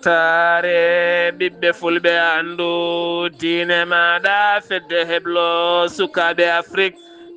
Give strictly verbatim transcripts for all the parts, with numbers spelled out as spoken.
Saare ɓiɓɓe fulɓe anndu diine maaɗa fedde heblo sukaaɓe Afrik.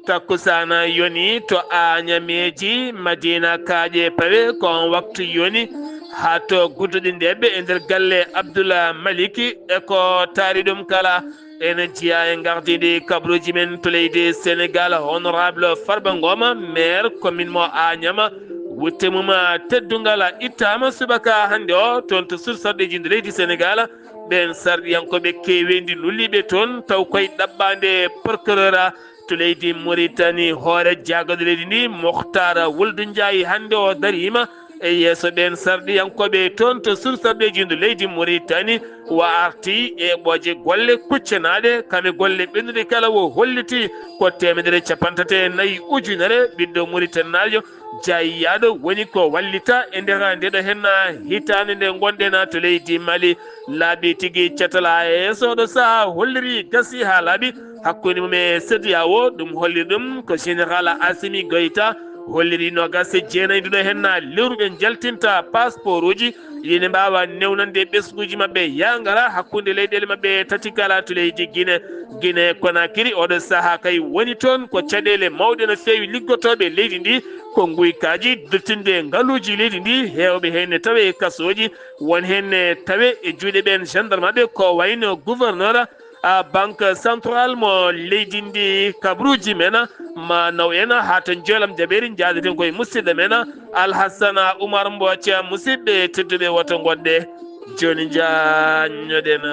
Takkusaana yoni to Añameeji, Madina Kaaƴe Pawe, ko on waktu yoni haa to gudduɗi ndeɓe e nder galle Abdullah Maliki e ko taari ɗum kala. Ene jeyaa e ngardiindi kabaruuji men to leydi Senegaal, honorable Farba Ngoma, maire commune mo Añama, wutte mum teddungal ittaama subaka hannde o toon to sursarɗeeji nder leydi Senegaal. Ɓeen sarɗiyankooɓe keeweendi lulliiɓe toon, taw koye ɗaɓɓaande procureur to leydi Mauritanie. Hoore jaagorɗe leydi ndi, Moktar Wuldu Njaayi, hannde o dariima e yeeso ɓeen sarɗiyankooɓe toon to sursarɗeeji nder leydi Mauritanie. Wa arti e eɓɓooje golle kuccanaaɗe, kam e golle ɓennuɗe kala, o holliti ko teemedere cappanɗe tati e nayi ujunere ɓiɗɗo Mauritanie jaayi yaaɗo woni ko wallita e nder ndeɗo henna hitaande nde ngonɗen to leydi Mali. Laaɓi tigi catal A E S oɗo sahaa holliri gasi haa laaɓi hakkunde mum e C E D E A O. Ɗum holliri ɗum ko Général Assimi Goïta holliri noogas e jeenayi nduɗo henna lewru ɓe njaltinta passeport uji, ine mbaawa newnande ɓesnguuji maɓɓe yaa ngara hakkunde leyɗeele maɓɓe tati kala to leydi Guinée. Guinée Conakry oɗo sahaa kay woni toon ko caɗeele mawɗe no feewi liggotooɓe leydi ndi, ko nguykaaji duttinde ngaluuji leydi ndi, heewɓe heen ne tawe e kasooji, won heen ne tawe e juuɗe ɓeen gendarmeɓe ko wayno gouverneur a banque centrale mo leydi ndi. Kabaruuji men ma naw en haa to Njoolam Jabeeri, njaadaten koye musidɗo men Alhassana Oumar Mbooca. Musidɓe tedduɓe, woto ngonɗe jooni njaanñoɗen.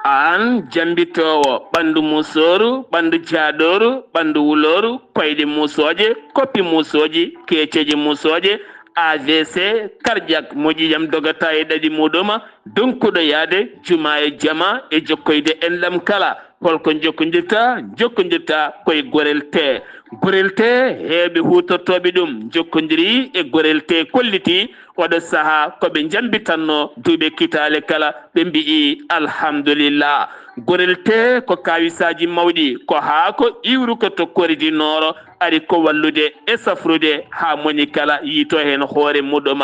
Aan jambitoowo ɓanndu musooru, ɓanndu jaadooru, ɓanndu wulooru, koyɗe musooje, koppi musooji, keeceeje musooje, A V C, cardiaque, moƴƴi jam dogata e ɗaɗi muɗum, donkuɗo yaade juma e jama e jokkoyde enɗam kala. Holko jokkondirta? Jokkondirta koye Gorel Tee. Gorel Tee, heewɓe huutortooɓe ɗum njokkondiri e Gorel Tee, kolliti oɗo sahaa ko ɓe njambitanno duuɓe kitaale kala, ɓe mbi'i alhamdulillah. Gorel Tee ko kawisaaji mawɗi, ko haako iwruko to Kori di Nooro, ari ko wallude e safrude haa moni kala yiito heen hoore muɗum.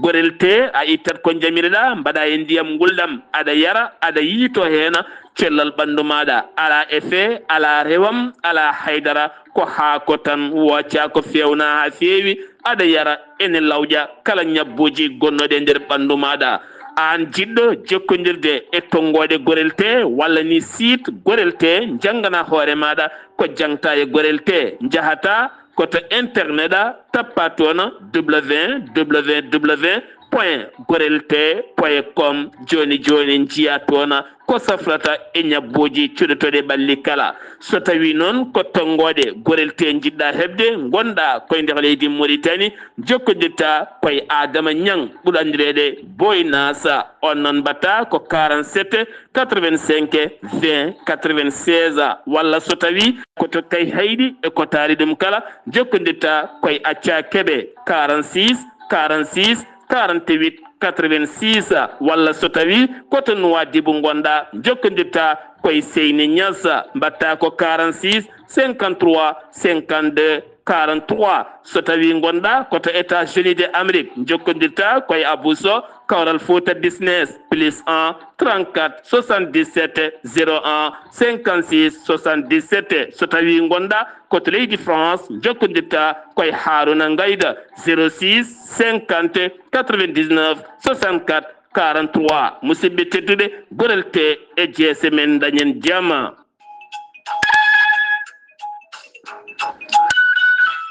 Gorel Tee, a ittat ko njamirɗa, mbaɗa e ndiyam ngulɗam, aɗa yara, aɗa yiito heen, cellal ɓanndu maaɗa alaa effet, alaa rewam, alaa haydara, ko haako tan, wooca ko feewna haa feewi, aɗa yara, ene lawƴa kala ñabbuuji gonnoɗe nder ɓanndu maaɗa. Aan jiɗɗo jokkondirde e tonngooɗe Gorel Tee walla ni site Gorel Tee, janngana hoore maaɗa ko jangta e Gorel Tee, njahata ko to internet a, tappa toon www point gorel tee point com. Jooni jooni njiya toon ko safrata e ñabbuuji cuɗotoɗe ɓalli kala. So tawi noon ko tonngooɗe Gorel Tee njiɗɗa heɓde, ngonɗa koye nder leydi Mauritanie, jokkondirta koye Adama Ñang, ɓurɗo anndireede Boy Nasa. On noon mbaɗta ko quarante-sept quatre-vingt-cinq vingt quatre-vingt-seize, walla so tawi ko to Kayhayɗi e ko taari ɗum kala, jokkondirta koye Acca Kebe, quarante-six quarante-six quarante-huit quatre-vingt-six, walla so tawi ko to Nouadhibou ngonɗa, jokkondirta koye Seyni Niass, mbaɗta ko quarante-six cinquante-trois cinquante-deux quarante-trois. So tawi ngonɗa ko to États-Unis de Amérique, jokkondirta koye Abou Sow, Kawral Fouta Business, plus un trente-quatre soixante-dix-sept zéro un cinquante-six soixante-dix-sept. So tawi ngonɗa ko to leydi France, jokkondirta koye Harouna Ngayda, zéro six cinquante quatre-vingt-dix-neuf soixante-quatre quarante-trois. Musidɓe tedduɓe, Gorel Tee e jeese men, dañen jama.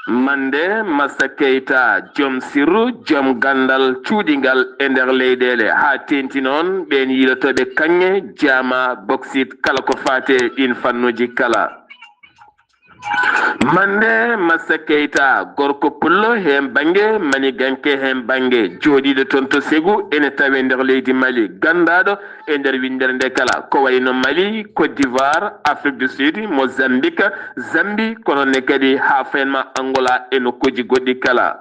Mande Massa Keita, joom sirru, joom gandal cuuɗingal e nder leyɗeele, haa teenti noon ɓeen yiilotooɓe kaŋŋe, jaama, boksit, kala ko faati e ɗiin fannuuji kala. Mande Massa Keita, gorko pullo heen bannge, maniganke heen bannge, jooɗiiɗo toon to Segu, ene tawee nder leydi Mali, ganndaaɗo e nder winndere nde kala, ko wayno Mali, Côte d'Ivoire, Afrique du Sud, Mozambique, Zambie, kono ne kadi haa fayin ma Angola e nokkuuji goɗɗi kala.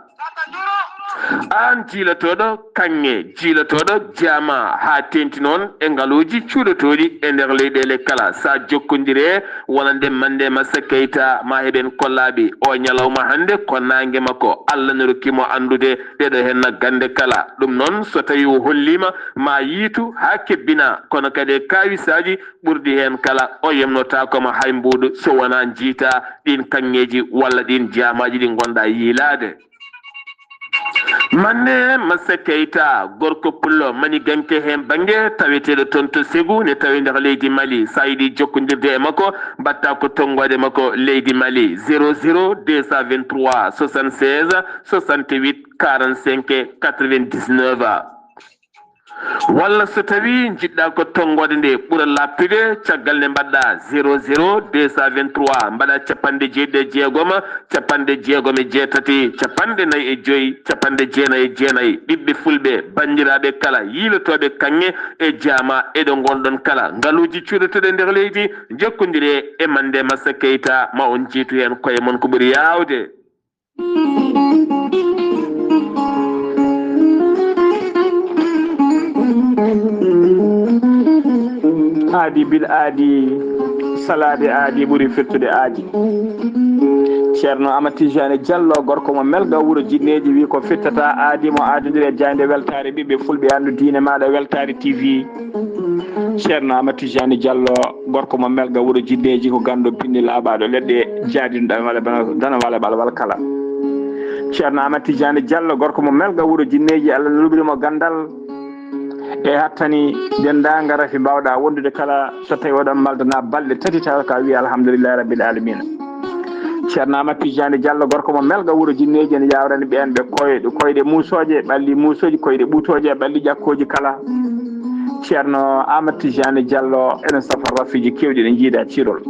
Aan jiilotooɗo kaŋŋe, jiilotooɗo jaama, haa teeŋti noon e ngaluuji cuuɗotooɗi e nder leyɗeele kala, so a jokkondire wonande Mande Massa Keita, ma heɓen kollaaɓe o ñalawma hannde ko naange makko, Allah no rokki mo anndude ɗeɗo henna gannde kala. Ɗum noon, so tawi o holliima, ma yiitu haa kebbina, kono kadi e kaawisaaji ɓurɗi heen kala, o yemnotaako ma hay mbuuɗu so wonaa njiita ɗiin kaŋŋeeji walla ɗiin jaamaaji ɗi ngonɗa yiilaade. Manne Massa Keita, gorko pullo maniganke heen bannge, taweteeɗo toon to Segu, ne tawi nder leydi Mali. So a yiɗi jokkondirde e makko, mbaɗta ko tonngoode makko leydi Mali, zéro zéro deux cent vingt-trois soixante-seize soixante-huit quarante-cinq quatre-vingt-dix-neuf. Walla so tawi njiɗɗa ko tonngoode nde ɓura laaɓtude, caggal nde mbaɗɗa zéro zéro deux cent vingt-trois, mbaɗa capanɗe jeeɗiɗi e jeegom, capanɗe jeegom e jeetati, capanɗe nayi e joyi, capanɗe jeenayi e jeenayi. Ɓiɓɓe fulɓe, banndiraaɓe kala, yiilotooɓe kaŋŋe e jaama e ɗo ngonɗon kala, ngaluuji cuuɗotoɗe nder leydi, jokkondire e Mande Massa Keita, ma on njiitu heen koye mon ko ɓuri yaawde. Aadi bil aadi, salaade aadi ɓuri firtude aadi. Ceerno Amat Tijani Diallo, gorko mo Melga, wuro Jinneeji, wi ko firtata aadi mo aadondiri e jaaynde weltaare ɓiɓɓe fulɓe, anndu diine maaɗa, Weltaare T V. Ceerno Amat Tijani Diallo, gorko mo Melga, wuro Jinneeji, ko ganndo binndi laaɓaaɗo leɗɗe, jaadinɗo dana wala bana-, dana wala ɓalwal kala. Ceerno Amat Tijani Diallo, gorko mo Melga, wuro Jinneeji, Allah no luɓiri mo ganndal e hattani denndaangal rafi mbaawɗa wondude kala, so tawi oɗon maldana balɗe tati tawa ka wiya alhamdulillahi rabbil alamina. Ceerno Amat Tijani Diallo, gorko mo Melga, wuro Jinneeji, ene yaawrani ɓeen ɓe koyɗe, koyɗe muusooje, ɓalli muusooji, koyɗe ɓuutooje, ɓalli ƴakkooji kala. Ceerno Amat Tijani Diallo, ene safa rafiiji keewɗi ɗi njiida cirol.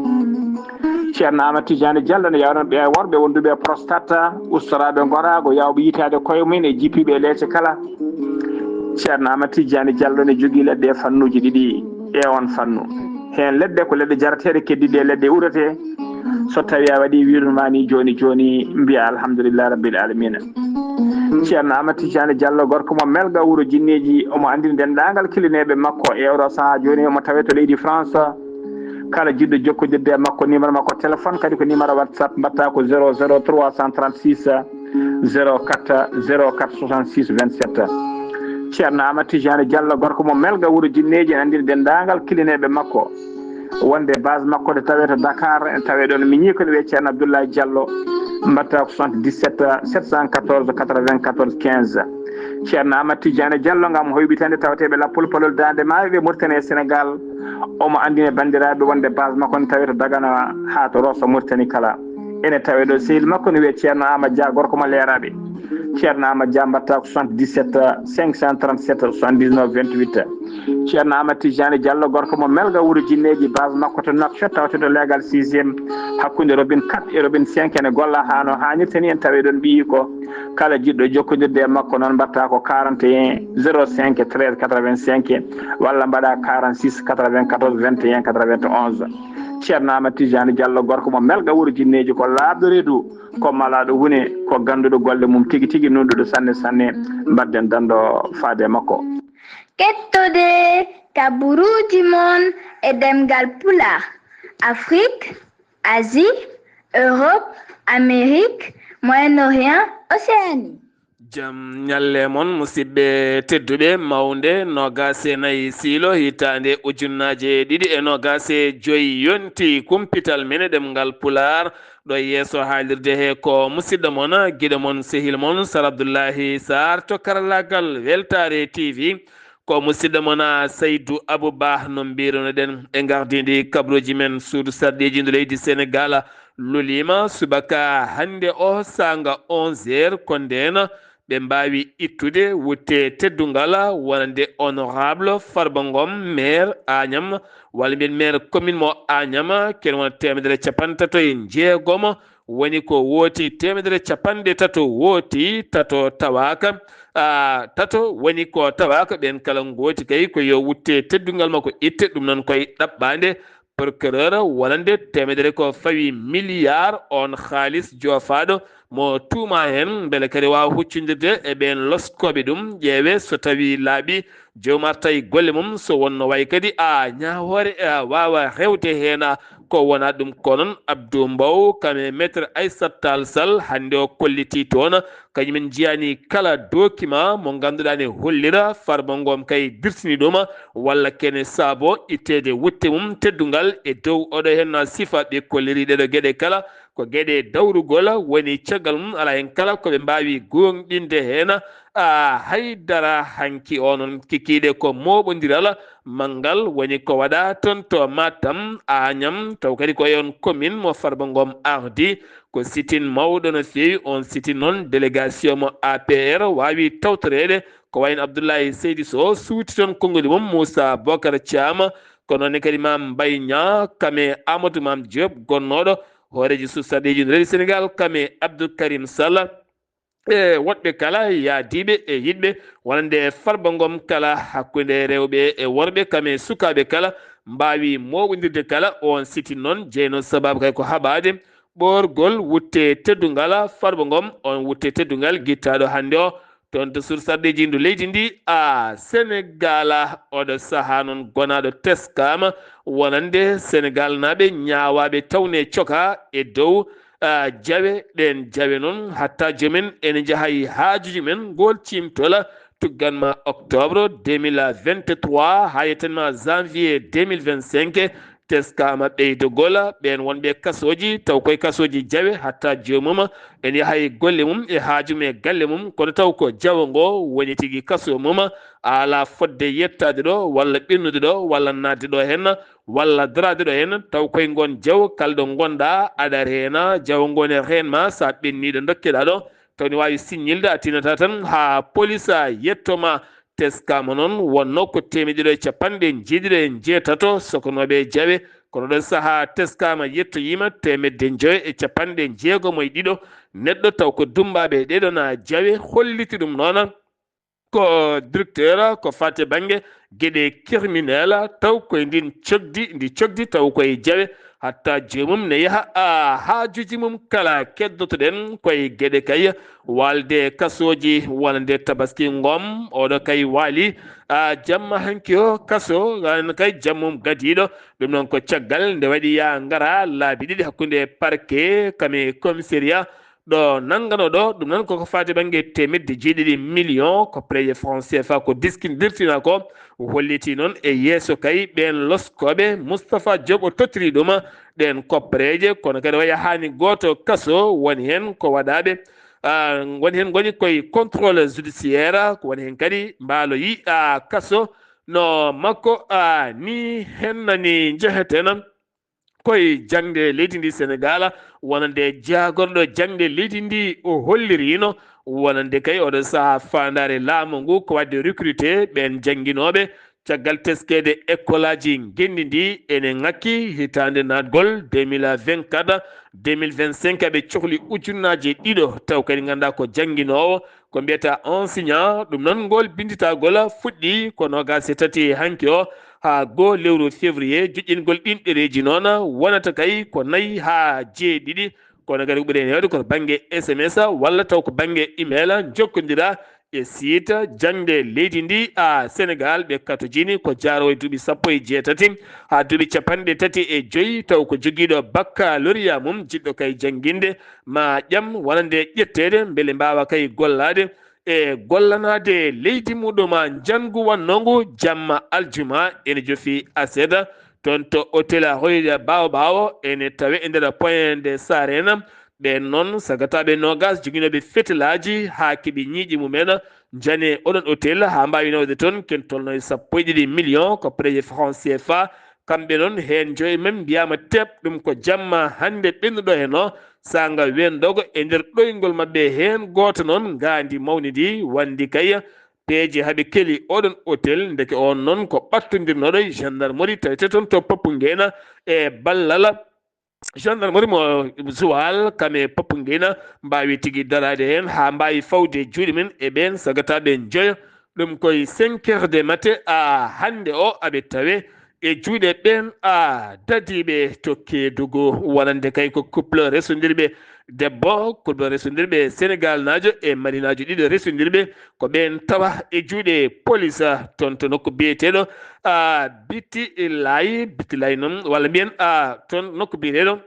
Ceerno Amat Tijani Diallo ne yaawrani ɓe worɓe wonduɓe e prostate, ustoraaɓe ngoraago, yaawɓe yitaade koye mumen e jippiiɓe e leece kala. Ceerno Amat Tijani Diallo ne jogii leɗɗe e fannuuji ɗiɗi e oon fannu. Heen leɗɗe ko leɗɗe jarateeɗe, keddiiɗe e leɗɗe uratee. So tawi a waɗi wiɗun ma ni jooni jooni, mbiya alhamdulillahi rabbil alamina. Ceerno Amat Tijani Diallo, gorko mo Melga, wuro Jinneeji, omo anndini denndaangal kilineeɓe makko e oɗo sahaa jooni, omo tawee to leydi France. Kala jiɗɗo jokkondirde e makko, numéro makko téléphone kadi ko numéro WhatsApp, mbaɗta ko zéro zéro trois cent trente-six zéro quatre zéro quatre soixante-six vingt-sept. Ceerno Amat Tijani Diallo, gorko mo Melga, wuro Jinneeji, ene anndini denndaangal kilineeɓe makko wonde base makko nde tawee to Dakar, ene tawee ɗoon miñi ko ne wiyee Ceerno Abdoulaye Diallo, mbaɗta ko soixante-dix-sept sept cent quatorze quatre-vingt-quatorze quinze. Ceerno Amat Tijani Diallo, ngam hoyɓitande tawateeɓe lappol palol Daande Maayo ɓe Mauritanie e Sénégal, omo anndini banndiraaɓe wonde base makko ne tawee to Dagana haa to Rosso Mauritanie kala. Ene tawee ɗo sehil makko ne wiyee Ceerno Amat Dia, gorko mo Leeraaɓe. Ceerno Amat Dia, mbaɗta ko soixante-dix-sept cinq cent trente-sept soixante-dix-neuf vingt-huit. Ceerno Amat Tijani Diallo, gorko mo Melga, wuro Jinneeji, base makko to Nouakchott, tawteeɗo leegal sixième, hakkunde robinet quatre e robinet cinq, ene golla haa no haanirta ni, ene tawee ɗoon ɓiyiiko. Kala jiɗɗo jokkondirde e makko noon, mbaɗta ko quarante et un zéro cinq treize quatre-vingt-cinq walla mbaɗa quarante-six quatre-vingt-quatorze vingt et un quatre-vingt-onze. Ceerno Amat Tijani Diallo, gorko mo Melga, wuro Jinneeji, ko laaɓɗo reedu, ko malaaɗo huune, ko gannduɗo golle mum tigi tigi, nunɗuɗo sanne sanne. Mbaɗden danndo faade e makko. Kettode kaburuuji mon e ɗemngal Pulaar, Afrique, Asie, Europe, Amérique, Moyen-Orient, Océanie. Jam ñalle mon, musidɓe tedduɓe. Mawnde noogaas e nayi siilo, hitaande ujunnaaje ɗiɗi e noogaas e joy, yonti kumpital men e ɗemngal Pulaar. Ɗo yeeso haalirde he ko musidɗo mon, giɗo mon, sehil mon, Sar Abdullahi Sar to karallaagal Weltaare T V. Ko musidɗo mon, Saydu Abu Bah, no mbirunoɗen e ngardiindi kabaruuji men, suudu sarɗiiji ndu leydi Senegal luliima subaka hannde o saanga onze heures, ko ndeen ɓe mbaawi ittude wutte teddungal wonande honorable Farba Ngom, maire Agnam, walla mbiyen maire commune mo Agnam, ken wona teemedere e capanɗe tato e jeegom, woni ko wooti teemedere e capanɗe tato wooti, tato tawaaka, a, tato woni ko tawaaka, ɓeen kala ngooti kay ko yo wutte teddungal makko itte, ɗum noon koye ɗaɓɓaande procureur wonande temedere ko fawi milliard on xaalis joofaaɗo mo tuuma heen, mbele kadi waawa huccondirde e ɓeen loskooɓe ɗum, ƴeewe so tawii laaɓi, joom arta e golle mum, so wonno wayi kadi a ñaawoore a waawa rewde heen. Ko wona ɗum ko noon Abdou Mbow kam e maître Aissata Tall Sall hannde o kollitii toon, kañumen njiyaani kala document mo ngannduɗaa ne hollira Farba Ngom kay dirtini ɗum walla kene saabo itteede wutte mum teddungal e dow oɗo heen sifa ɓe kolliri ɗeɗo geɗe kala. Ko geɗe dawrugol woni caggal mum, alaa heen kala ko ɓe mbaawi goongɗinde heen a haydara hanki o noon. Kikiiɗe ko mooɓondiral manngal woni ko waɗa toon to Matam, Agnam, taw kadi ko e on commune mo Farba Ngom ardi. Ko sitin mawɗo no feewi, on sitin noon délégation mo A P R waawi tawtoreede, ko wayi no Abdoulaye Seydi Sow suuti toon konnguli mum, Moussa Bocar Thiam, ko noon ne kadi Mame Mbaye Niang, kam e Amadou Mame Diop, gonnooɗo hooreejo suusarɗeeji no rewi Sénégal, kam e Abdou Karim Sall, e woɗɓe kala yaadiiɓe e yiɗɓe wonande Farba Ngom kala, hakkunde rewɓe e worɓe, kam e sukaaɓe kala, mbaawi mooɓondirde kala. On sitin noon jeyno sababu kay ko haɓaade ɓoorgol wutte teddungal Farba Ngom, on wutte teddungal gittaaɗo hannde o toon to sursarɗeeji ndu leydi ndi a Sénégal. Oɗo sahaa noon gonaaɗo teskaama wonande Sénégal naaɓe ñaawaaɓe tawne coka e dow a jawe. Ɗeen jawe noon hatta jomen ene njaha e haajuji men, ngol ciimtola tuggan ma octobre deux mille vingt-trois haa yetten ma janvier deux mille vingt-cinq. Teskaama ɓeydogol ɓeen wonɓe kasooji, taw koye kasooji jawe, hatta joomum ene yaha e golle mum e haaju mum e galle mum, kono taw ko jawo ngo woni tigi kaso mum, a alaa fodde yettaade ɗo walla ɓennude ɗo walla naatde ɗo heen walla daraade ɗo heen, taw koye ngoon jawo kala ɗo ngonɗa aɗa reena, jawo ngo ne reen ma, so a ɓenniiɗo ndokkeɗa ɗo, taw ne waawi siññilde, a tinata tan haa polis a yetto ma. Teskaama noon wonnoo ko teemedde ɗiɗo e capanɗe jeeɗiɗo e jeetato sokonooɓe e jawe, kono ɗon sahaa teskaama yettoyiima teemedde njoyo e capanɗe jeegomo e ɗiɗo neɗɗo, taw ko dummbaaɓe e ɗeeɗoo na jawe. Holliti ɗum noon ko directeur ko faati e bannge geɗe criminel, taw koye ndin cogdi, ndi cogdi taw koye jawe, hatta joomum ne yaha a haajuuji mum kala. Keddoto-ɗen koye geɗe kay waalde kasooji wonande Tabaski Ngom, oɗo kay waali a jamma hanki o kaso, an kay jammum gadiiɗo. Ɗum noon ko caggal nde waɗi yaa ngara laabi ɗiɗi hakkunde parquet kam e commissariat ɗo nanngano ɗo. Ɗum noon koko faati bannge teemedde jeeɗiɗi million ko pereje franc C F A ko diskin dirtina ko. O holliti noon e yeeso kay ɓeen loskooɓe Moustapha Diop o tottiri ɗum ɗeen koppereeje, kono kadi o yahaani gooto kaso, woni heen ko waɗaaɓe, ah, woni heen ngoni koye contrôle judiciaire, ko woni heen kadi mbaalo yi, ah, kaso no makko, ah, ni heen nani njeheten. Koye jaŋde leydi ndi Senegaal, wonande jaagorɗo jaŋde leydi ndi, o holliriino wonande kay oɗo sahaa faandaare laamu ngu ko waɗde recruté ɓeen jannginooɓe caggal teskeede école aji ngenndi ndi ene ŋakki hitaande naatgol deux mille vingt-quatre, deux mille vingt-cinq, aɓe cohli ujunnaaje ɗiɗo, taw kadi nganndaa ko jannginoowo, ko mbiyata enseignant. Ɗum noon, ngol binnditagol fuɗɗi ko noogaas e tati hanki o haa goo lewru février. Joƴƴingol ɗin ɗereeji noon wonata kay ko nayi haa jeeɗiɗi. Kono kadi ko ɓuri heen heewde ko to bannge S M S walla taw ko bannge email, njokkondira e site jaŋde leydi ndi a Senegaal. Ɓe katojini ko jaaroo e duuɓi sappo e jeetati haa duuɓi capanɗe tati e joy, taw ko jogiiɗo baccalauréat mum, jiɗɗo kay jannginde ma ƴam wonande ƴetteede mbele mbaawa kay gollaade e gollanaade leydi muɗum. Njanngu wonnoo ngu jamma aljuma ene jofi aset toon to hôtel Hoyda Baobao, ene tawe e nder point de Sarena. Ɓeen noon sagataaɓe noogaas joginooɓe fetelaaji haa keɓi ñiiƴe mumen, njane oɗon hôtel haa mbaawi nawde toon ken tolno e sappo e ɗiɗi million ko pereje franc C F A. Kamɓe noon, heen njoyo men mbiyaama teep, ɗum ko jamma hannde ɓennuɗo heen o, saanga weendogo e nder ɗoyngol maɓɓe. Heen gooto noon ngaandi mawni ndi, wanndi kay peeje haɓe keli oɗon hôtel, ndeke oon noon ko ɓattondirnoɗo e gendarmerie tawete toon to Popenguine e ballal gendarmerie mo Joal, kam e Popenguine mbaawi tigi daraade heen haa mbaawi fawde juuɗe men e ɓeen sagataaɓe njoyo. Ɗum koye cinq heures de matin a hannde o aɓe tawe e juuɗe ɓeen a dadiiɓe to Keedugu. Wonande kay ko couple resondirɓe debbo, couple resondirɓe Senegaalnaajo e Malinaajo, ɗiɗo resondirɓe ko ɓeen tawa e juuɗe polis, a, toon to nokku biyeteeɗo, a, Biti Laay, Biti Laay noon, walla mbiyen, a, toon nokku biyeteeɗo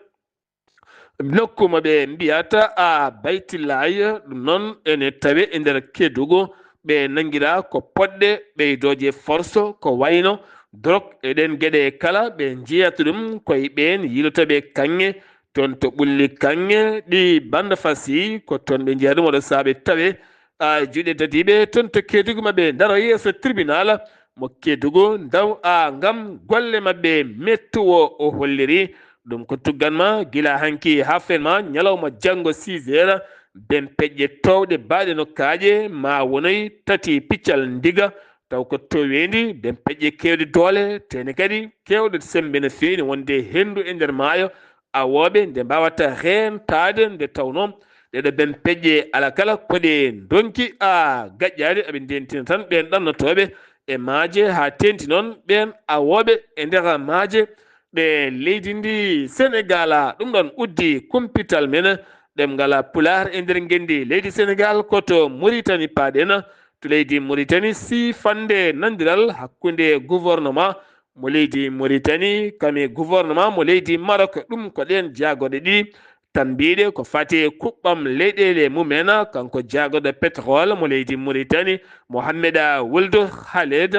nokku mo ɓe mbiyata, a, Bayti Laay, ɗum noon ene tawe e nder Keedugu. Ɓe nanngiraa ko poɗɗe ɓeydooje force ko wayno drok e ɗeen geɗe kala. Ɓe njiyata ɗum koye ɓeen yiilotooɓe kaŋŋe toon to Ɓulli Kaŋŋe, ɗi Banda Fasi, ko toon ɓe njiya ɗum. Oɗo sahaa ɓe tawe, a, juuɗe dadiiɓe toon to Keedugu, ma ɓe ndaro yeeso tribunal mo Keedugu, ndaw, a, ngam golle maɓɓe mettuwo o holliri. Ɗum ko tuggan ma gila hanki haa fen ma ñalawma janngo six heures, ben peƴƴe toowɗe baaɗe no kaaƴe, ma wonoy tati piccal ndiga, taw ko toweendi, ben peƴƴe keewɗe doole, teene kadi keewɗe semmbe no feewi, wonde henndu e nder maayo, awooɓe nde mbaawata heentaade, nde tawnoo ɗeɗo ben peƴƴe ala kala ko ɗe ndonki, a, gaƴƴaade, aɓe ndentina tan ɓeen ɗannotooɓe e maaje, haa teenti noon ɓeen awooɓe e nder maaje ɗe leydi ndi Senegaal. Ɗum ɗoon uddi kumpital men ɗemngal Pulaar e nder ngenndi leydi Senegaal. Ko to Muritani paaɗen, to leydi Muritani, siifannde nanndiral hakkunde gouvernement mo leydi Muritani kam e gouvernement mo leydi Marok. Ɗum ko ɗeen jaagorɗe ɗiɗi tammbiiɗe ko fati e kuɓɓam leyɗeele mumen. Kanko jaagorɗo pétrole mo leydi Muritani, Mohamed Wuld Khaled,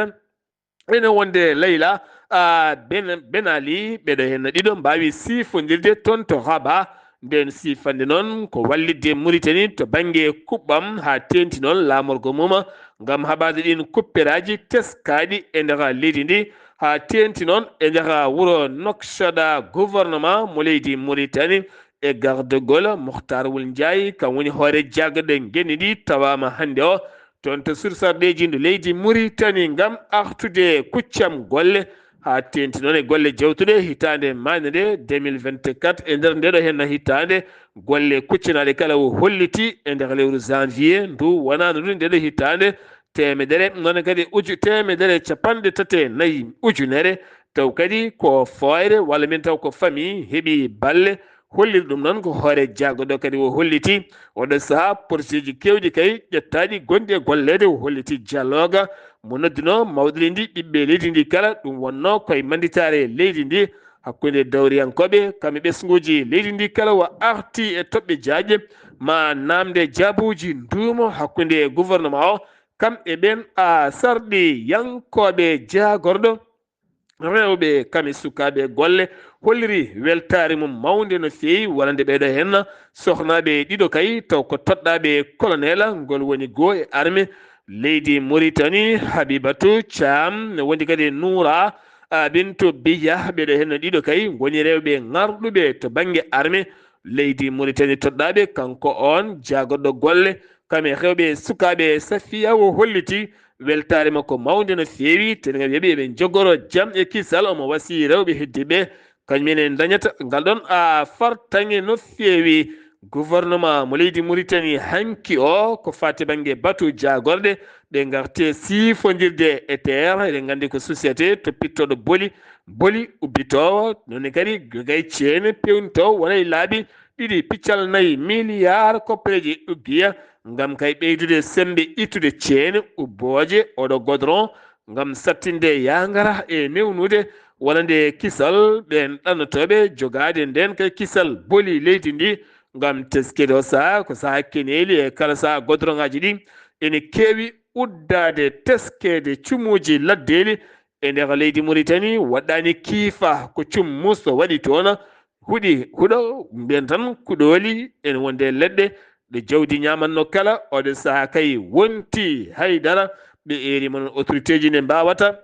ene wonde Layla, a, Ben, Ben Ali, ɓeɗo heen ɗiɗo mbaawi siifondirde toon to Rabat. Ndeen siifannde noon ko wallitde Muritani to bannge kuɓɓam, haa teenti noon laamorgo mum ngam haɓaade ɗiin kupperaaji teskaaɗi e nder leydi ndi, haa teenti noon e nder wuro Nouakchott. Gouvernement mo leydi Muritani e gardagol Moctar Ould Ndiaye, kam woni hoore jaagorɗe ngenndi ndi, tawaama hannde o toon to sursarɗeeji ndu leydi Muritani ngam artude kuccam golle, haa teenti noon e golle jawtuɗe hitaande maayde nde deux mille vingt-quatre. E nder ndeɗo heen hitaande, golle kuccanaaɗe kala o holliti e nder lewru janvier ndu, wonaano ndu ndeɗo hitaande teemedere, noon kadi uju teemedere capanɗe tati e nayi ujunere, taw kadi ko fooyre walla min taw ko famille heɓi balle. Holliri ɗum noon ko hoore jaagorɗo kadi o holliti oɗo sahaa porosiji keewɗi kay ƴettaaɗi gonɗi e golleede. O holliti dialogue mo nodduno mawɗo leydi ndi, ɓiɓɓe leydi ndi kala, ɗum wonno koye manditaare leydi ndi hakkunde dawriyankooɓe kam e ɓesnguuji leydi ndi kala. O arti e toɓɓe jaajɗe ma naamnde jaabuuji nduumo hakkunde gouvernement o kam e ɓeen, a, sarɗiyankooɓe jaagorɗo rewɓe kam e sukaaɓe golle. Holliri weltaare mum mawnde no feewi wonande ɓeeɗo heen sohnaaɓe ɗiɗo kay, taw ko toɗɗaaɓe colonel, ngol woni goo e armée leydi Muritani, Habibatu Caam, ne wondi kadi Nuura, a, Bintu Biya. Ɓeeɗo heen ɗiɗo kay ngoni rewɓe ŋarɗuɓe to bannge armée leydi Muritani, toɗɗaaɓe. Kanko oon jaagorɗo golle kam e rewɓe sukaaɓe Safiya, o holliti weltaare makko mawnde no feewi, teeŋa weeɓi eɓe njogoro jam e kisal. Omo wasii rewɓe heddiiɓe kañum en ndañata ngal ɗoon, a, fartaŋŋe no feewi. Gouvernement mo leydi Muritani hanki o ko faati bannge batu jaagorɗe, ɓe ngarti siifondirde e terre, eɗen nganndi ko société to pittooɗo boli, boli ubbitoowo, noon kadi jogay ceene pewnitoowo wona e laabi ɗiɗi piccal nayi milliard koppereeji uggiya, ngam kay ɓeydude semmbe ittude ceene ubbooje oɗo godron, ngam sattinde yangara e newnude wonande kisal ɓeen ɗannotooɓe jogaade ndeen kay kisal boli leydi ndi, ngam teskede o sahaa ko sahaa keneeli e kala sahaa godroŋaaji ɗi ene keewi uddaade teskede cumuuji laddeeli e nder leydi Muritani. Waɗɗaani kiifa ko cum musto waɗi toon, huɗi huɗo, mbiyen tan kuɗooli ene wonde leɗɗe ɗe jawdi ñaamatno kala. Oɗo sahaa kay wonti haydara ɓe eeri mon autorité ji ne mbaawata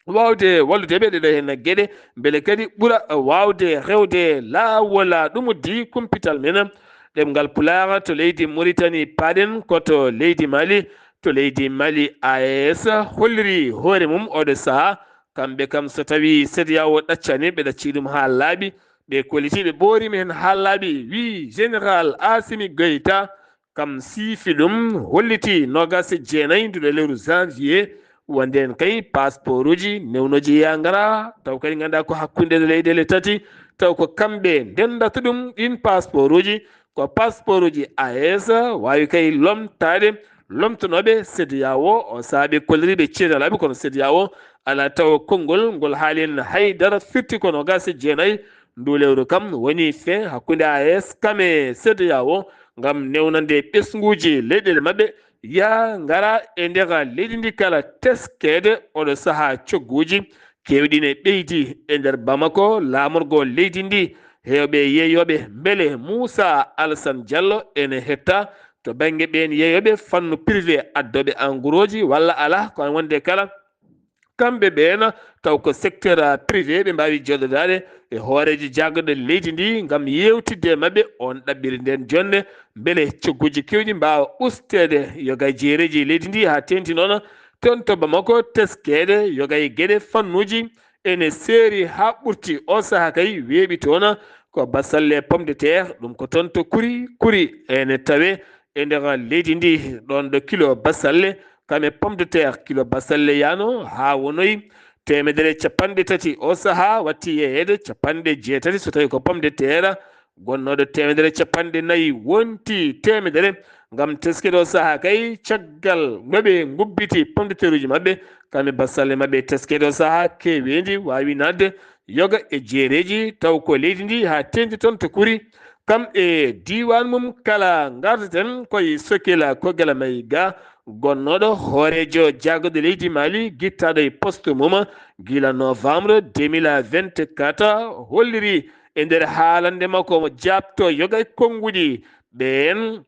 waawde wallude ɓe ɗeɗo heen geɗe, mbele kadi ɓura waawde rewde laawol. Ɗum uddi kumpital men ɗemngal Pulaar to leydi Muritani. Paaɗen ko to leydi Mali, to leydi Mali, A E S holliri hoore mum oɗo sahaa. Kamɓe kam, so tawii C E D E A O ɗaccani, ɓe ɗaccii ɗum haa laaɓi, ɓe kolliti, ɓe ɓoorima heen haa laaɓi, wii Général Assimi Goïta, kam siifi ɗum, holliti noogaas e jeenayi nduɗo lewru janvier, Wonde en kay, passeport uji newnooji yaa ngara, taw kadi nganndaa ko hakkunde leyɗeele tati, taw ko kamɓe ndendata ɗum ɗiin passeport uji. Ko passeport uji A E S waawi kay lomtaade lomtanooɓe CEDEAO, o saabe kolliriiɓe ceenalaaɓe, kono CEDEAO alaa taw konngol ngol haali en hay dara, firti ko noogaas e jeenayi ndu lewru kam woni fin hakkunde A E S kam e CEDEAO ngam newnande ɓesnguuji leyɗeele maɓɓe yaa ngara e nder leydi ndi kala teskeede. Oɗo sahaa cogguuji keewɗi ne ɓeydi e nder Bamako, laamorgo leydi ndi. Heewɓe yeeyooɓe mbele Moussa Alassane Diallo ene hetta to bannge ɓeen yeeyooɓe fannu privé addooɓe en gros ji walla alaa, ko wonde kala kamɓe ɓeen taw ko secteur privé ɓe mbaawi jooɗodaade e hooreejo jaagorɗo leydi ndi ngam yeewtidde e maɓɓe. On ɗaɓɓiri ndeen jonnde mbele cogguuji keewɗi mbaawa usteede yoga e jeereeji leydi ndi, haa teeŋti noon toon to Bamako teskeede yoga e geɗe fannuuji ene seeri haa ɓurti. O sahaa kay weeɓi toon ko basalle pomme de terre, ɗum ko toon to Kuri, Kuri ene tawee e nder leydi ndi, ɗoon ɗo kilo basalle kam e pomme de terre, kilo basalle yaano haa wonoyi teemedere capanɗe tati. O sahaa watti yeeyeede capanɗe jeetati so tawii ko pomme de terre gonnooɗo teemedere capanɗe nayi wonti teemedere. Ngam teskeede o sahaa kay, caggal nde ɓe ngubbiti pomme de terre uji maɓɓe kam e basalle maɓɓe, teskeede o sahaa keeweendi waawi naatde yoga e jeereeji, taw ko leydi ndi haa teeŋti toon to Kuri. Kam e diiwaan mum kala, ngardaten ko e Sokila Kogalamayiga, gonnooɗo hooreejo jaagorɗo leydi Mali, gittaaɗo e poste mum gila novembre deux mille vingt-quatre, holliri e nder haalannde makko mo jaabto yoga e konnguɗi ɓeen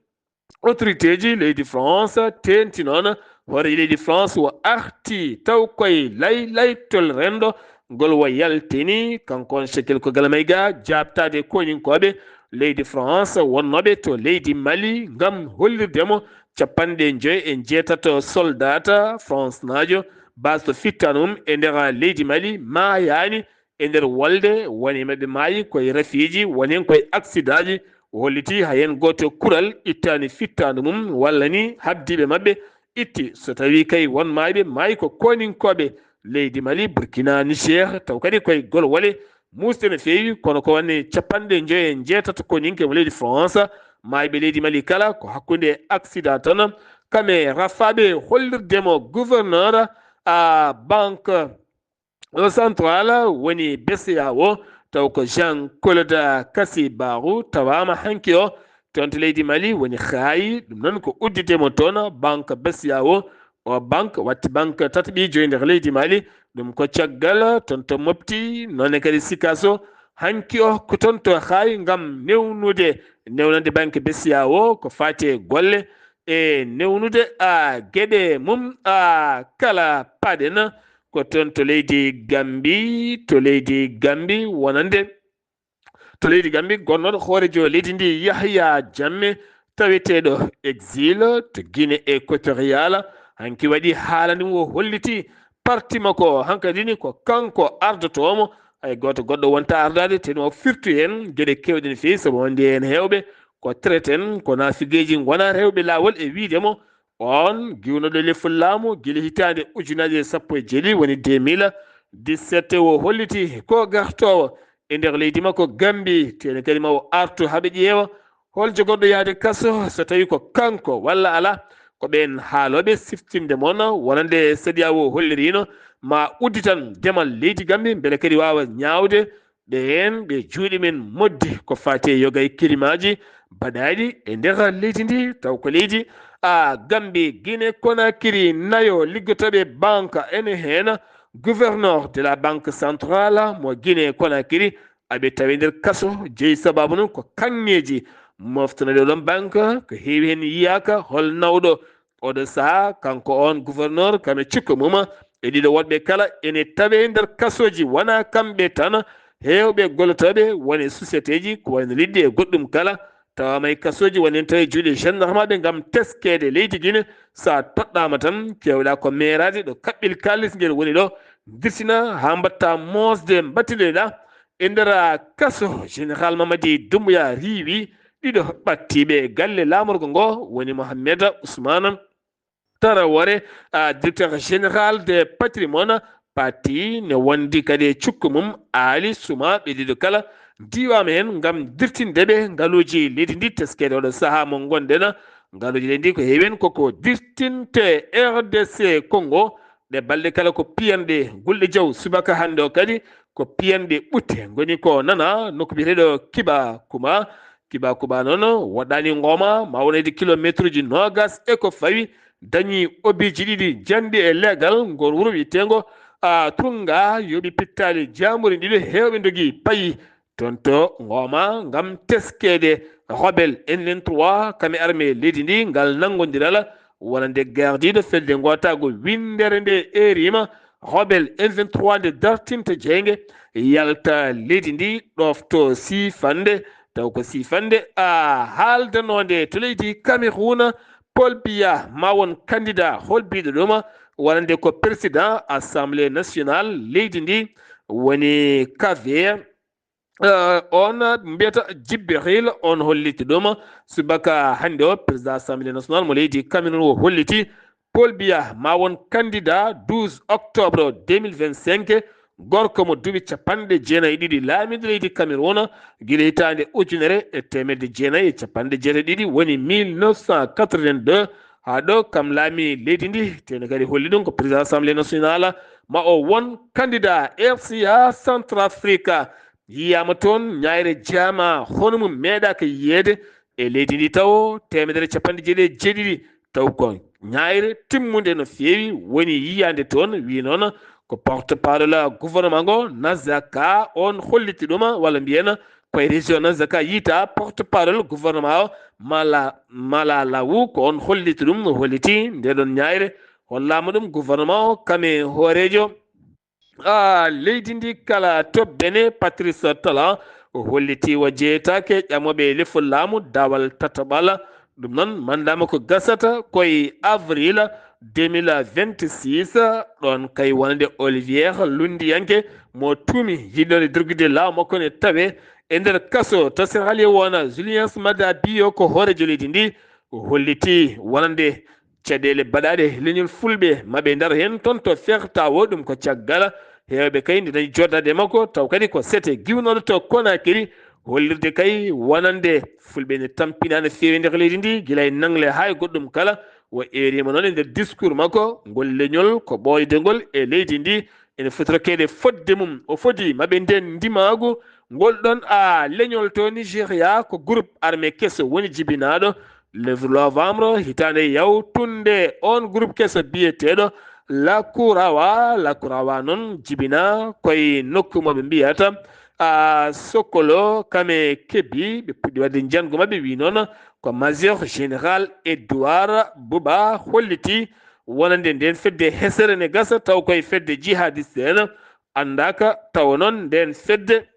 autorité ji leydi France, teeŋti noon hooreejo leydi France o arti taw koye laylaytol renndo ngol o yaltini, kanko on Sokila Kogalamayiga, jaabtaade koninkooɓe leydi France wonnooɓe to leydi Mali ngam hollirde mo capanɗe njoy e njeetato soldaata France naajo, baasto fittaandu mum e nder leydi Mali, maayaani e nder wolde. Won e maɓɓe maayi koye rafiiji, won heen koye aksidaaji. O holliti hay heen gooto kural ittaani fittaandu mum walla ni habdiiɓe maɓɓe itti. So tawii kay won maayɓe maayi ko koninkooɓe leydi Mali, Burkina, Niger, taw kadi koye golwole muusde no feewi, kono ko wonde capanɗe njoy e njeetato koninke mo leydi France maayɓe leydi Mali kala ko hakkunde aksidaa tan. Kam e rafaaɓe hollirde mo gouverneur a banque central woni B C E A O, taw ko Jean Claude Kassi Barou tawaama hanki o toon to leydi Mali, woni haayi ɗum noon ko udditde mo toon banque B C E A O. O banque watti banque tataɓiijo e nder leydi Mali, ɗum ko caggal toon to Mopti, noone kadi Sikaso. Hanki o ko toon to haayi ngam newnude, newnande banque B C E A O ko faati e golle e newnude a geɗe mum a kala paɗen. Ko toon to leydi Gambi, to leydi Gambi wonande, to leydi Gambi gonnooɗo hooreejo leydi ndi Yahya Jammeh, taweteeɗo exil to Guinée Équatoriale, hanki waɗi haalande mum o holliti parti makko hankadi ni ko kanko ardotoo mo, hay gooto goɗɗo wonta ardaade, teno o firtu heen geɗe keewɗe no feewi, sabu wonde heen heewɓe ko traite en, ko naafigeeji ngonaa rewɓe laawol e wiyde mo, on giwnooɗo lefol laamu gila hitaande ujunaaji e sappo e jeeɗiɗi, woni deux mille dix-sept, o holliti ko gartoowo e nder leydi makko Gambi, teno kadi ma o artu haa ɓe ƴeewa hol jogorɗo yahde kaso, so tawii ko kanko walla alaa. Ko ɓeen haalooɓe siftinde mon wonande C E D E A O holliriino ma udditan demal leydi Gambi, mbele kadi waawa ñaawde ɓeen ɓe juuɗe men moddi ko faati e yoga e kilimaaji baɗaaɗi e nder leydi ndi, taw ko leydi a Gambi, Guinée Conakry, nayo liggotooɓe banque ene heen gouverneur de la Banque Centrale mo Guinée Conakry, aɓe tawi nder kaso, jeyi sababu noon ko kaŋŋeeji moftanooɗi oɗon banque, ko heewi heen yiyaaka. Hol nawɗo oɗo sahaa, kanko on gouverneur kam e cikko mum, e ɗiɗo woɗɓe kala ene tawe nder kasooji, wonaa kamɓe tan, heewɓe gollotooɓe won e sociétéji, ko wayno liɗɗi e goɗɗum kala, tawaama e kasooji, woni heen tawi e juuɗe gendarmaaɓe ngam teskeede leydi Guinée. So a toɗɗaama tan, keewɗaa ko meeraade ɗo kaɓɓel kaalis ngel woni ɗo, dirtina haa mbaɗta moosde mbattideɗaa e nder kaso. Général Mamadi Doumbouya riiwi ɗiɗo ɓattiiɓe e galle laamorgo ngo, woni Mohamed Ousmane Tarawore, a, directeur général de patrimoine, pati ne wondi kadi e cukko mum, Ali Suma, ɓe ɗiɗo kala ndiwama heen ngam dirtinde ɓe ngaluuji leydi ndi, teskede oɗo sahaa mo ngonɗen. Ngaluuji leydi ndi ko heewi heen koko dirtinte R D C Congo, ɗe balɗe kala ko piyanɗe gulɗe jaw subaka hannde o kadi ko piyanɗe ɓutte ngoni ko nana nokku biyeteeɗo Kiba Kuma. Kiba Kuma noon woɗɗaani ngooma ma wonede kilometre uji noogas e ko fawi, dañi obiiji ɗiɗi janɗi e leegal ngol wuro wiyeteengo, a, Trunga, yooɓi pittaali jaamuri ɗiɗo heewɓe ndogi payi toon to ngooma ngam teskeede rebel M vingt-trois kam e armée leydi ndi. Ngal nanngondiral wonande gardiiɗo fedde ngootaago winndere nde eerima rebel M vingt-trois nde dartinta jeynge yalta leydi ndi, ɗofto siifannde, taw ko siifannde, a, haaldanoonde to leydi Cameroun. Paul Biya ma won candidat hol biɗo ɗuma wonande ko président assemblée nationale leydi ndi woni Kave. Eh, on mbiyata Jibril, on holliti ɗum subaka hannde o, président assemblée nationale mo leydi Cameroun o holliti Paul Biya ma won candidat douze octobre deux mille vingt-cinq. Gorko mo duuɓi capanɗe jeenayi e ɗiɗi laamiiɗo leydi Cameroun gila hitaande ujunere e teemedde jeenayi e capanɗe jeetati e ɗiɗi, woni mille neuf cent quatre-vingt-deux, haa ɗo kam laami leydi ndi. Teno kadi holli ɗum ko président assemblée nationale ma o won candidat. R C A Centrafrique yiyaama toon, ñaayre jaama hono mum meeɗaaka yiyeede e leydi ndi tawo, teemedere capanɗe jeeɗiɗi e jeeɗiɗi, taw ko ñaayre timmunde no feewi woni yiyaande toon. Wi noon ko porte parole gouvernement ngo, Nazaka, on holliti ɗum, walla mbiyen koye région Nazaka yiyta porte parole gouvernement o, Mala, Mala Lawu, ko on holliti ɗum, holliti nde ɗon ñaayre, hollaama ɗum gouvernement o, kame hooreejo a, leydi ndi kala to Benin, Patrice Talon, o holliti o jeyetaake ƴamooɓe e lefol laamu daawal tataɓal. Ɗum noon manndaama ko gasata koye avril deux mille vingt-six, ɗoon kay wonande Olivier lunndiyanke mo tuumi yiɗnoode durgude laamu makko ne tawe e nder kaso. Tasirhali wona Julius Maada Bio ko hooreejo leydi ndi, o holliti wonande caɗeele baɗaaɗe leñol fulɓe maɓe ndar heen toon to Fertawo. Ɗum ko caggal heewɓe kay nde dañi jooɗaade e makko, taw kadi ko sete giwnooɗo to Conakry, hollirde kay wonande fulɓe ne tampinaa no feewi e nder leydi ndi, gila e nangle haa e goɗɗum kala. O eeriima noon e nder discours makko, ngol leñol ko ɓooyde ngol e leydi ndi, ene foti rokkeede fodde mum. O fodi maɓe ndeen ndimaagu ngol ɗoon a leñol to Nigeria, ko groupe armé keso woni jibinaaɗo le novembre hitaande yawtunde. On groupe keso biyeteeɗo Lakurawa. Lakurawa noon jibina koye nokku mo ɓe mbiyata a Sokolo Kame Kebi. Ɓe puɗɗi waɗde njanngu maɓɓe, wi noon ko Major Général Edouard Buba holliti wonande ndeen fedde hesere ne gasa taw koye fedde jihadiste en anndaaka, tawa noon ndeen fedde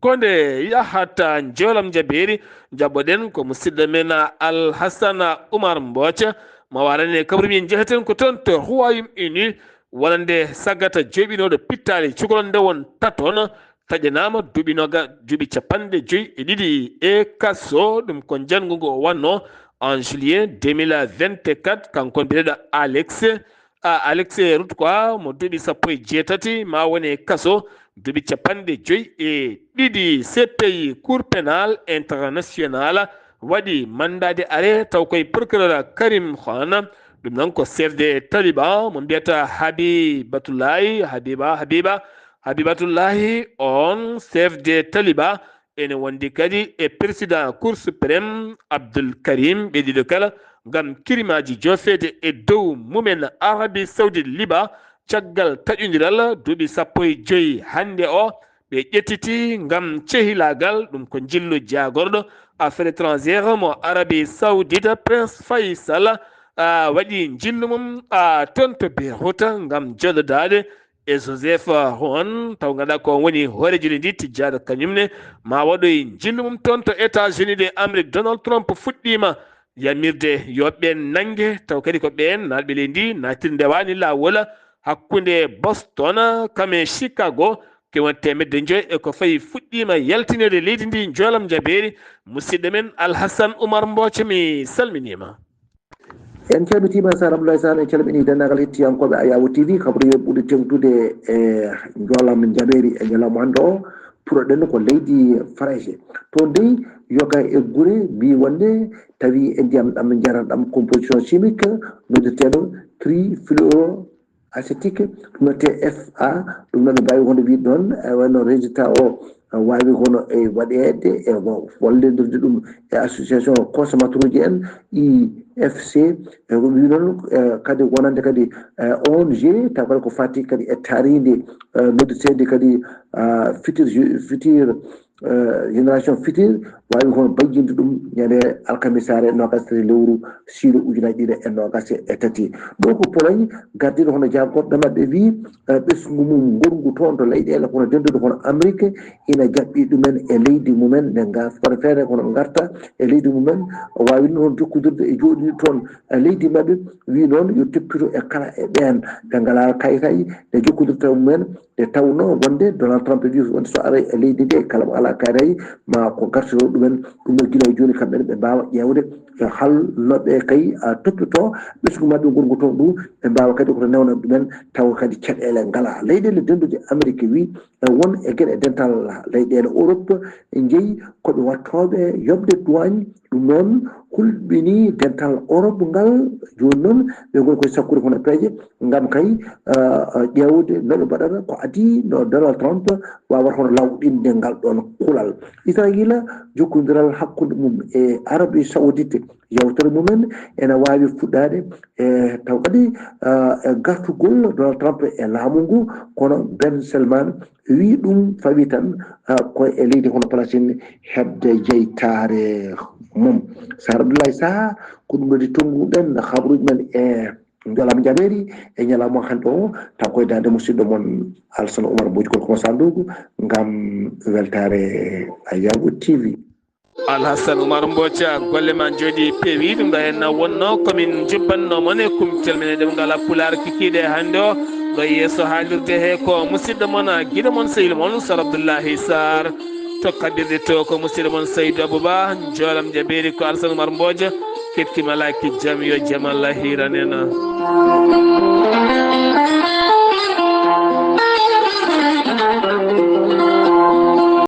ko nde yahata. Njoolam jabeeri, njaɓɓoɗen ko musidɗo men Alhassana Oumar Mbooca, mo warani e kabaru min. Njeheten ko toon to Royaume Uni, wonande sagata joɓinooɗo pittaali cukalel nde won tatoon, taƴanaama duuɓi noga-, duuɓi capanɗe joyi e ɗiɗi e kaso. Ɗum ko njanngu ngu o wannoo en juillet deux mille vingt-quatre, kanko biyeteeɗo Alex, a, Alex Rutkwa, mo duuɓi sappo e jeetati, ma wone kaso duuɓi capanɗe joyi e ɗiɗi. C P I, Cour pénale internationale, waɗi mandat d'arrêt taw koye procureur Karim Khan. Ɗum noon ko chef de Taliban mo mbiyata Habibatullahi, Habiba, Habiba, Habibatullahi, on chef de Taliban ene wondi kadi e président Cour suprême Abdul Karim, ɓe ɗiɗo kala ngam kirimaaji joofeede e dow mumen. Arabie Saoudite liɓa caggal taƴondiral duuɓi sappo e joyi hannde o, ɓe ƴettiti ngam cehilaagal. Ɗum ko njillu jaagorɗo affaires étrangères mo Arabie Saoudite, Prince Faisal, a, waɗi njillu mum, a, toon to Beyrouth ngam joɗodaade e Joseph Aoun, taw ngannduɗaa ko woni hooreejo leydi ndi, tijjaaɗo kañum ne ma waɗoy njillu mum toon to États-Unis de Amérique. Donald Trump fuɗɗiima yamirde yo ɓeen nannge, taw kadi ko ɓeen naatɓe leydi ndi naatirde waani laawol hakkunde Boston kam e Chicago, ke won teemedde joyi e ko fayi fuɗɗiima yaltineede leydi ndi. Njoolam jabeeri, musidɗo men Alhassan Oumar Mbooco, mi salminiima. En calmitiima Sar Abdoulaye Sane, en calminii denndaangal hettiyankooɓe Ayaawo T V, kabaruuji ɓurɗi teeŋtude e njoolam njaɓeeri e ñalawma hannde o. Puɗɗoɗen ko leydi Farayse. Toon dey, yoga e gure mbii wonde tawi e ndiyam ɗam njaran ɗam composition chimique noddirteeɗo trifluoro acétique, ɗum no T F A, ɗum noon ɓe mbaawi wonde wiide noon, e wayno résultat o, e waawi hono e waɗeede e wa-, wallindirde ɗum e association consommateur uji en, I F C, e ko ɓe mbii noon, e kadi wonande kadi, e O N G, taw kadi ko fati kadi e taariindi, e noddirteedi kadi, e futur, futur, eh, génération future waawi hono bajjinde ɗum ñande alkamisaare noogaas e tati lewru sulet ujunaaji ɗiɗi e noogaas e tati. Ɗo ko Pologne, gardiiɗo hono jaagorɗo maɓɓe wii, eh, ɓesngu mum ngorngu toon to leyɗeele hono dennduɗe hono Amérique ina jaɓɓi ɗumen e leydi mumen nde ngar-, feere feere hono ngarta e leydi mumen, o waawi ɗum hono jokkondirde e jooɗiiɗo toon e leydi maɓɓe, wii noon yo toppito e kala e ɓeen ɓe ngalaa kayitaaji, nde jokkondirta mumen, nde tawnoo wonde Donald Trump wii wonde so aray e leydi ndi kala mo alaa kayitaaji ma ko gartiro ɗumen. Ɗum ɗo gila e jooni kamɓe ne ɓe mbaawa ƴeewde e hol no ɓe kay, a, toppitoo ɓesngu maɓɓe ngorngu toon ndu, ɓe mbaawa kadi koto newna ɗumen tawa kadi caɗeele ngalaa. Leyɗeele dennduɗe Amerique wii e won e geɗe dental leyɗeele Europe njeyi ko ɓe waɗtooɓe yoɓde duwaañ. Ɗum noon hulɓinii dental Europe ngal. Jooni noon ɓe ngoni koye sakkude hono peeje ngam kay, ah, ah, ƴeewde no ɓe mbaɗata ko adii no Donald Trump waawata hono lawɗinde ngal ɗoon kulal. Israayiila jokkondiral hakkunde mum e Arabie Saoudite, yewtere mumen ene waawi fuɗɗaade e taw kadi, ah, e gartugol Donald Trump e laamu ngu, kono Ben Salman wii ɗum fawi tan, ah, ko e leydi hono Palestine heɓde jeytaare mum. Sar Abdoulaye Saha, ko ɗum ɗo di tonnguɗen habaruuji men e njoolam njaɓeeri e ñalawma hannde o, taw koye daande musidɗo mon Alsana Oumar Mbodj Gorko mo Sandugu ngam weltaare Ayaawo T V. Alhassan Oumar Mbodj, golle ma njooɗi peewi. Ɗum ɗo henna wonno komin njubbanno mon e kumtel men e ɗemngal Pulaar kikiiɗe hannde o. Ɗo yeeso haalirde he ko musidɗo mon, giɗo mon, sehil mon, Sar Abdoulaye Sarr. To kaɓirɗe to ko musidɗo mon Saydou Abouba, njoolam njaɓeeri ko Alhassan Oumar Mbodj. Keɓtiima laaki jam, yo jam Allah hiiran en.